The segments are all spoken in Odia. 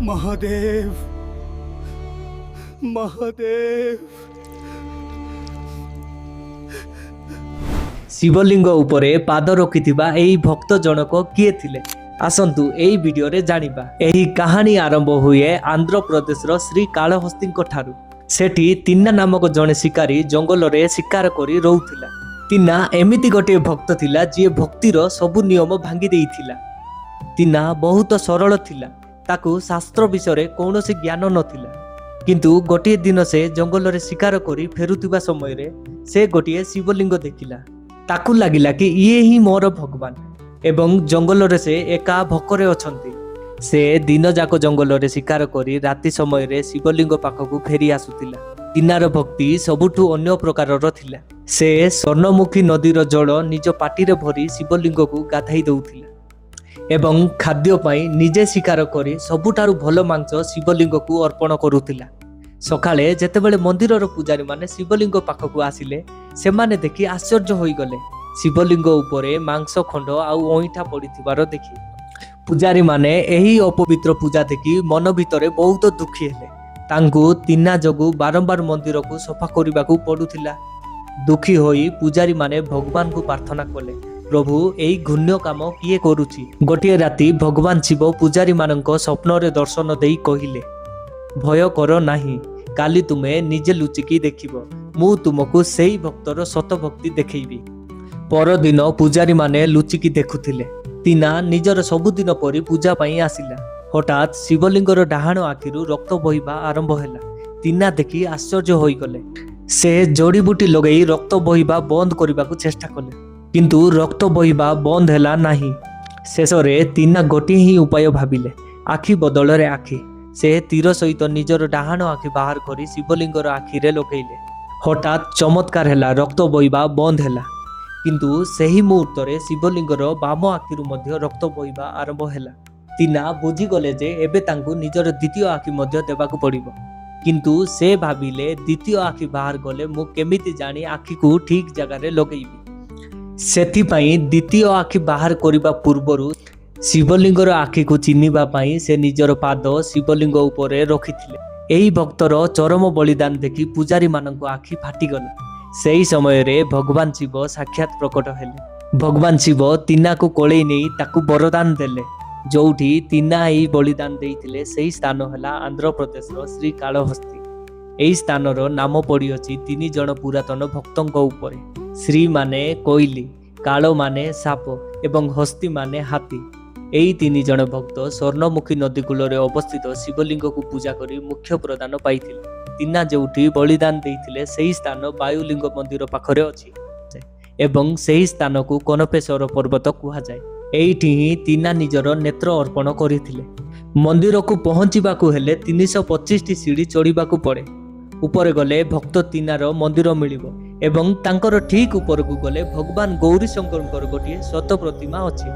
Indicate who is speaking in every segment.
Speaker 1: ମହାଦେବ, ମହାଦେବ।
Speaker 2: ଶିବଲିଙ୍ଗ ଉପରେ ପାଦ ରଖିଥିବା ଏହି ଭକ୍ତ ଜଣକ କିଏ ଥିଲେ, ଆସନ୍ତୁ ଏହି ଭିଡିଓରେ ଜାଣିବା। ଏହି କାହାଣୀ ଆରମ୍ଭ ହୁଏ ଆନ୍ଧ୍ରପ୍ରଦେଶର ଶ୍ରୀ କାଳହସ୍ତିଙ୍କ ଠାରୁ। ସେଠି ତିନ୍ନା ନାମକ ଜଣେ ଶିକାରୀ ଜଙ୍ଗଲରେ ଶିକାର କରି ରହୁଥିଲା। ତିନ୍ନା ଏମିତି ଗୋଟିଏ ଭକ୍ତ ଥିଲା, ଯିଏ ଭକ୍ତିର ସବୁ ନିୟମ ଭାଙ୍ଗି ଦେଇଥିଲା। ତିନ୍ନା ବହୁତ ସରଳ ଥିଲା। ତାକୁ ଶାସ୍ତ୍ର ବିଷୟରେ କୌଣସି ଜ୍ଞାନ ନଥିଲା। କିନ୍ତୁ ଗୋଟିଏ ଦିନ ସେ ଜଙ୍ଗଲରେ ଶିକାର କରି ଫେରୁଥିବା ସମୟରେ ସେ ଗୋଟିଏ ଶିବଲିଙ୍ଗ ଦେଖିଲା। ତାକୁ ଲାଗିଲା କି ଇଏ ହିଁ ମୋର ଭଗବାନ ଏବଂ ଜଙ୍ଗଲରେ ସେ ଏକା ଭୋକରେ ଅଛନ୍ତି। ସେ ଦିନଯାକ ଜଙ୍ଗଲରେ ଶିକାର କରି ରାତି ସମୟରେ ଶିବଲିଙ୍ଗ ପାଖକୁ ଫେରି ଆସୁଥିଲା। ତିନାର ଭକ୍ତି ସବୁଠୁ ଅନ୍ୟ ପ୍ରକାରର ଥିଲା। ସେ ସ୍ୱର୍ଣ୍ଣମୁଖୀ ନଦୀର ଜଳ ନିଜ ପାଟିରେ ଭରି ଶିବଲିଙ୍ଗକୁ ଗାଧେଇ ଦେଉଥିଲା ଏବଂ ଖାଦ୍ୟ ପାଇଁ ନିଜେ ଶିକାର କରି ସବୁଠାରୁ ଭଲ ମାଂସ ଶିବଲିଙ୍ଗକୁ ଅର୍ପଣ କରୁଥିଲା। ସକାଳେ ଯେତେବେଳେ ମନ୍ଦିରର ପୂଜାରୀମାନେ ଶିବଲିଙ୍ଗ ପାଖକୁ ଆସିଲେ, ସେମାନେ ଦେଖି ଆଶ୍ଚର୍ଯ୍ୟ ହୋଇଗଲେ ଶିବଲିଙ୍ଗ ଉପରେ ମାଂସ ଖଣ୍ଡ ଆଉ ଅଇଁଠା ପଡ଼ିଥିବାର ଦେଖି। ପୂଜାରୀମାନେ ଏହି ଅପବିତ୍ର ପୂଜା ଦେଖି ମନ ଭିତରେ ବହୁତ ଦୁଃଖୀ ହେଲେ। ତାଙ୍କୁ ତିନା ଯୋଗୁଁ ବାରମ୍ବାର ମନ୍ଦିରକୁ ସଫା କରିବାକୁ ପଡୁଥିଲା। ଦୁଃଖୀ ହୋଇ ପୂଜାରୀମାନେ ଭଗବାନଙ୍କୁ ପ୍ରାର୍ଥନା କଲେ, "ପ୍ରଭୁ, ଏହି ଘୃଣ୍ୟ କାମ କିଏ କରୁଛି?" ଗୋଟିଏ ରାତି ଭଗବାନ ଶିବ ପୂଜାରୀମାନଙ୍କ ସ୍ୱପ୍ନରେ ଦର୍ଶନ ଦେଇ କହିଲେ, "ଭୟ କର ନାହିଁ। କାଲି ତୁମେ ନିଜେ ଲୁଚିକି ଦେଖିବ। ମୁଁ ତୁମକୁ ସେଇ ଭକ୍ତର ସତ ଭକ୍ତି ଦେଖେଇବି।" ପରଦିନ ପୂଜାରୀମାନେ ଲୁଚିକି ଦେଖୁଥିଲେ, ତିନା ନିଜର ସବୁଦିନ ପରି ପୂଜା ପାଇଁ ଆସିଲା। ହଠାତ୍ ଶିବଲିଙ୍ଗର ଡାହାଣ ଆଖିରୁ ରକ୍ତ ବୋହିବା ଆରମ୍ଭ ହେଲା। ତିନା ଦେଖି ଆଶ୍ଚର୍ଯ୍ୟ ହୋଇଗଲେ। ସେ ଜଡ଼ିବୁଟି ଲଗେଇ ରକ୍ତ ବୋହିବା ବନ୍ଦ କରିବାକୁ ଚେଷ୍ଟା କଲେ, କିନ୍ତୁ ରକ୍ତ ବୋହିବା ବନ୍ଦ ହେଲା ନାହିଁ। ଶେଷରେ ତିନା ଗୋଟିଏ ହିଁ ଉପାୟ ଭାବିଲେ, ଆଖି ବଦଳରେ ଆଖି। ସେ ତୀର ସହିତ ନିଜର ଡାହାଣ ଆଖି ବାହାର କରି ଶିବଲିଙ୍ଗର ଆଖିରେ ଲଗେଇଲେ। ହଠାତ୍ ଚମତ୍କାର ହେଲା, ରକ୍ତ ବୋହିବା ବନ୍ଦ ହେଲା। କିନ୍ତୁ ସେହି ମୁହୂର୍ତ୍ତରେ ଶିବଲିଙ୍ଗର ବାମ ଆଖିରୁ ମଧ୍ୟ ରକ୍ତ ବୋହିବା ଆରମ୍ଭ ହେଲା। ତିନା ବୁଝିଗଲେ ଯେ ଏବେ ତାଙ୍କୁ ନିଜର ଦ୍ୱିତୀୟ ଆଖି ମଧ୍ୟ ଦେବାକୁ ପଡ଼ିବ। କିନ୍ତୁ ସେ ଭାବିଲେ, ଦ୍ୱିତୀୟ ଆଖି ବାହାର କଲେ ମୁଁ କେମିତି ଜାଣି ଆଖିକୁ ଠିକ୍ ଜାଗାରେ ଲଗେଇବି? ସେଥିପାଇଁ ଦ୍ୱିତୀୟ ଆଖି ବାହାର କରିବା ପୂର୍ବରୁ ଶିବଲିଙ୍ଗର ଆଖିକୁ ଚିହ୍ନିବା ପାଇଁ ସେ ନିଜର ପାଦ ଶିବଲିଙ୍ଗ ଉପରେ ରଖିଥିଲେ। ଏହି ଭକ୍ତର ଚରମ ବଳିଦାନ ଦେଖି ପୂଜାରୀମାନଙ୍କ ଆଖି ଫାଟିଗଲା। ସେହି ସମୟରେ ଭଗବାନ ଶିବ ସାକ୍ଷାତ ପ୍ରକଟ ହେଲେ। ଭଗବାନ ଶିବ ତିନାକୁ କୋଳେଇ ନେଇ ତାକୁ ବରଦାନ ଦେଲେ। ଯୋଉଠି ତିନା ଏହି ବଳିଦାନ ଦେଇଥିଲେ, ସେହି ସ୍ଥାନ ହେଲା ଆନ୍ଧ୍ରପ୍ରଦେଶର ଶ୍ରୀ କାଳହସ୍ତି। ଏହି ସ୍ଥାନର ନାମ ପଡ଼ିଅଛି ତିନି ଜଣ ପୁରାତନ ଭକ୍ତଙ୍କ ଉପରେ। ଶ୍ରୀ ମାନେ କୋଇଲି, କାଳ ମାନେ ସାପ ଏବଂ ହସ୍ତି ମାନେ ହାତୀ। ଏହି ତିନି ଜଣ ଭକ୍ତ ସ୍ୱର୍ଣ୍ଣମୁଖୀ ନଦୀ କୂଳରେ ଅବସ୍ଥିତ ଶିବଲିଙ୍ଗକୁ ପୂଜା କରି ମୋକ୍ଷ ପ୍ରଦାନ ପାଇଥିଲେ। ତିନା ଯେଉଁଠି ବଳିଦାନ ଦେଇଥିଲେ, ସେହି ସ୍ଥାନ ବାୟୁଲିଙ୍ଗ ମନ୍ଦିର ପାଖରେ ଅଛି ଏବଂ ସେହି ସ୍ଥାନକୁ କନପେଶ୍ୱର ପର୍ବତ କୁହାଯାଏ। ଏଇଠି ହିଁ ତିନା ନିଜର ନେତ୍ର ଅର୍ପଣ କରିଥିଲେ। ମନ୍ଦିରକୁ ପହଞ୍ଚିବାକୁ ହେଲେ 325ଟି ସିଢ଼ି ଚଢ଼ିବାକୁ ପଡ଼େ। ଉପରେ ଗଲେ ଭକ୍ତ ତିନାର ମନ୍ଦିର ମିଳିବ ଏବଂ ତାଙ୍କର ଠିକ୍ ଉପରକୁ ଗଲେ ଭଗବାନ ଗୌରୀଶଙ୍କରଙ୍କର ଗୋଟିଏ ସତ ପ୍ରତିମା ଅଛି।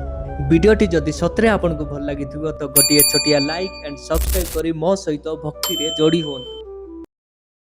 Speaker 2: ଭିଡ଼ିଓଟି ଯଦି ସତରେ ଆପଣଙ୍କୁ ଭଲ ଲାଗିଥିବ, ତ ଗୋଟିଏ ଛୋଟିଆ ଲାଇକ୍ ଆଣ୍ଡ ସବସ୍କ୍ରାଇବ୍ କରି ମୋ ସହିତ ଭକ୍ତିରେ ଯୋଡ଼ି ହୁଅନ୍ତୁ।